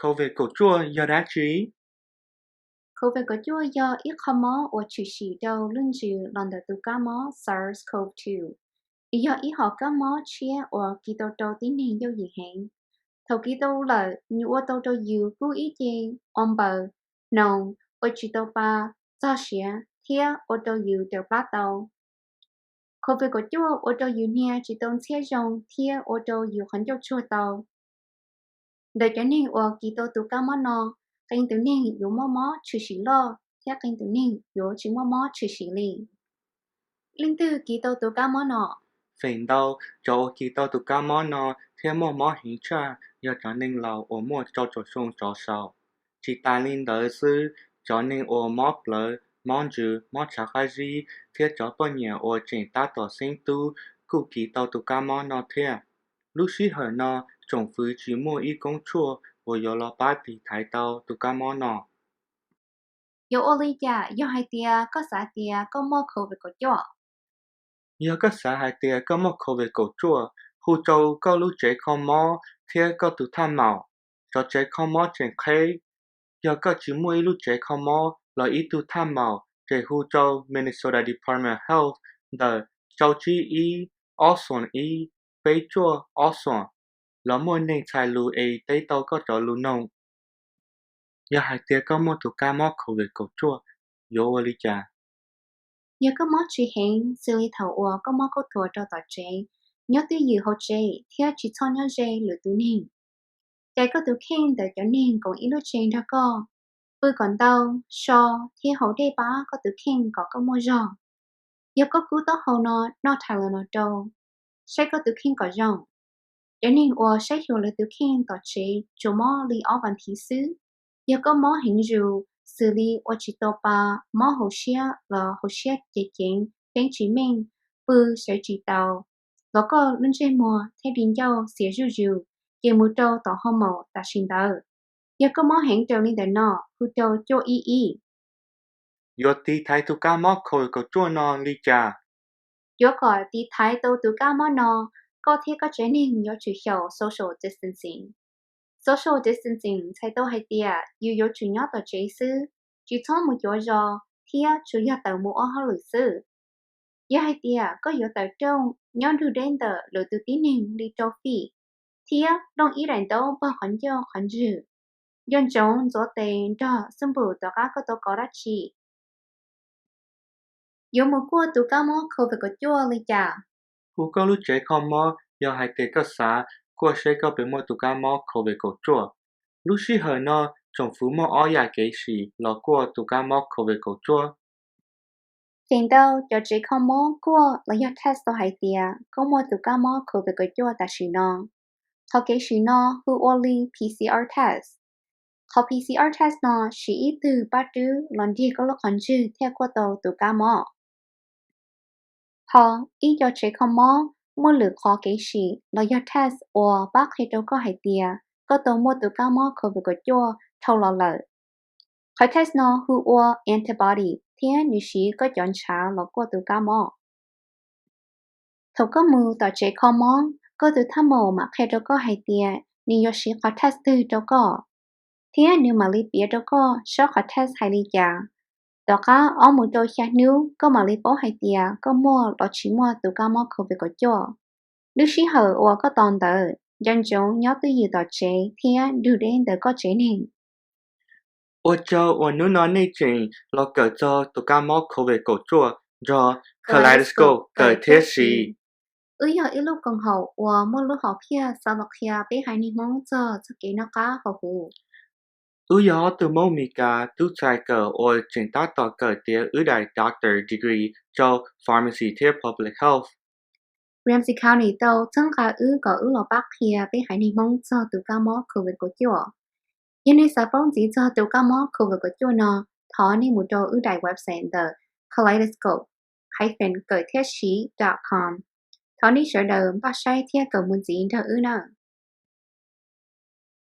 COVID kaum cuaj yog dab tsi? COVID kaum cuaj yog ib qho mob uas tshwm sim rau lub ntsws los ntawm tus kab mob SARS-CoV two. Nws yog ib hom kab mob tshiab uas kis tau rau tib neeg yooj yim heev. Thaum kis tau lawm, nws ua tau rau yus kub ib ce, o npaws, hnoos, ua tsis tau pa, txog siav thiab ua rau yus raws plab tau. COVID kaum cuaj ua rau yus hnia tsis tau ntxhiab zoo thiab ua rau yus qhov ncauj tsuag tau. Ntawm cov neeg uas kis tau tus kab mob no, qee tus neeg yuav muaj mob tshwm sim loj thiab qee tus neeg yuav tsis muaj mob tshwm sim li. Leej twg kis tau tus kab mob no? Feem ntau cov uas kis tau tus kab mob no thiab muaj mob heev tshaj yog cov neeg laus uas muaj rau caum xyoo rov saud. Tsis tas li ntawd xwb, cov neeg uas mob plawv, mob ntsws, mob tshav qab zib thiab cov poj niam uas tseem tab tom xeeb tub kuj kis tau tus kab mob no thiab. Lub sij hawm no, tsoom fwv tsis muaj ib koob tshuaj uas yuav los pab tiv thaiv tau tus kab mob no. Yuav ua li cas yog hais tias koj xav tias koj muaj COVID kaum cuaj? Yog koj xav hais tias koj muaj COVID kaum cuaj, hu rau koj lub tsev kho mob thiab koj tus thaj maum. Cov tsev kho mob tseem qheb. Yog koj tsis muaj ib lub tsev kho mob los ib tug thaj maum, ces hu rau Minnesota Department of Health ntawm rau tsib ib, ob xoom ib, peb cuaj ob xoom, los muaj neeg txhais lus es teb tau koj cov lus noog. Yog hais tias koj muaj tus kab mob COVID kaum cuaj, yuav ua li cas? Yog koj mob tsis heev xws li thaum uas koj muab khaub thuas rau tom tsev, nyob twj ywm hauv tsev thiab tsis txhob nyob ze lwm tus neeg. Cais koj tus kheej ntawm cov neeg koom ib lub tsev nrog koj. Pw kom ntau, so thiab haus dej pab koj tus kheej kom koj muaj zog. Yog koj kub taub hau no, noj Tylenol rau. Saib koj tus kheej kom zoo. Cov neeg uas saib xyuas lawv tus kheej tom tsev tsuas mob li ob vas thiv xwb. Yog koj mob heev zus, xws li ua tsis tau pa, mob hauv siab los hauv siab ceev ceev, teeb tsis meej, pw sawv tsis taus, los koj lub ntsej muag thiab di ncauj xiav zuj zus, ces mus rau tom hoo maum tam sim ntawd. Yog koj mob heev raws li ntawm no, hu rau cuaj ib ib. Yuav tiv thaiv tus kab mob COVID kaum cuaj no li cas? Yuav kom tiv thaiv tau tus kab mob no, koj thiab koj tsev neeg yuav tsum xyaum social distancing. Social distancing txhais tau hais tias yus yuav tsum nyob tom tsev xwb, tsis txhob mus cuav zos thiab tsuas yog tawm mus ua hauj lwm xwb. Yog hais tias koj yuav tawm rooj, nyob nrug deb ntawm lwm tus tib neeg li rau fij, thiab looj ib daim ntaub npog qhov ncauj qhov ntswg. Nco ntsoov ntxuav tes nrog xub npum tom qab koj tau kov dab tsi. Yuav mus kuaj tus kab mob COVID kaum cuaj li cas? Hu koj lub tsev kho mob yog hais tias koj xav kuaj seb koj puas muaj tus kab mob COVID kaum cuaj. Lub sij hawm no, tsoom fwv muaj ob yam kev sim los kuaj tus kab mob COVID kaum cuaj. Feem ntau cov tsev kho mob kuaj los yog test tau hais tias koj muaj tus kab mob COVID kaum cuaj tam sim no. Qhov kev sim no hu ua li PCR test. Qhov PCR test no siv ib tug pab rwb los nrig koj lub qhov ntswg thiaj kuaj tau tus kab mob. Ho ib co tsev kho mob muaj lwm qhov kev sim los yog test uas pab qhia rau koj hais tias koj tau muaj tus kab mob COVID kaum cuaj dhau los lawm. Qhov test no hu ua antibody thiab nws siv koj cov ntshav los kuaj tus kab mob. Thaum koj mus tom tsev kho mob, koj tus thaj maum mam qhia rau koj hais tias nws yuav siv qhov test twg rau koj, thiab nws mam li piav rau koj saib qhov test hais li cas. Tom qab ob mus rau xya hnub koj mam li paub hais tias koj muaj los tsis muaj tus kab mob COVID kaum cuaj. Lub sij hawm uas koj tos ntawd, nco ntsoov nyob twj ywm tom tsev thiab nrug deb ntawm koj tsev neeg. Ua tsaug uas hnub no nej tseem los kawm txog tus kab mob COVID kaum cuaj nrog Kaleidoscope kawm thiab siv. Wb yog ib lub koom haum uas muaj lub hom phiaj xav los qhia peb haiv neeg Hmoob txog txoj kev noj qab haus huv. Wb yog ob tug Hmoob Mes Kas tub txais kawm uas tseem tab tom kawm tiav wb daim doctor degree rau pharmacy thiab public health. Ramsey County tau txhawb nqa wb kom wb los pab qhia peb haiv neeg Hmoob txog tus kab mob COVID kaum cuaj. Yog nej xav paub ntxiv txog tus kab mob COVID kaum cuaj no, thov nej mus rau wb daim website ntawm kaleidoscope hyphen kawm thiab siv dot com. Thov nej sawv daws npaj saib thiab kawm mus ntxiv nrog wb nawb.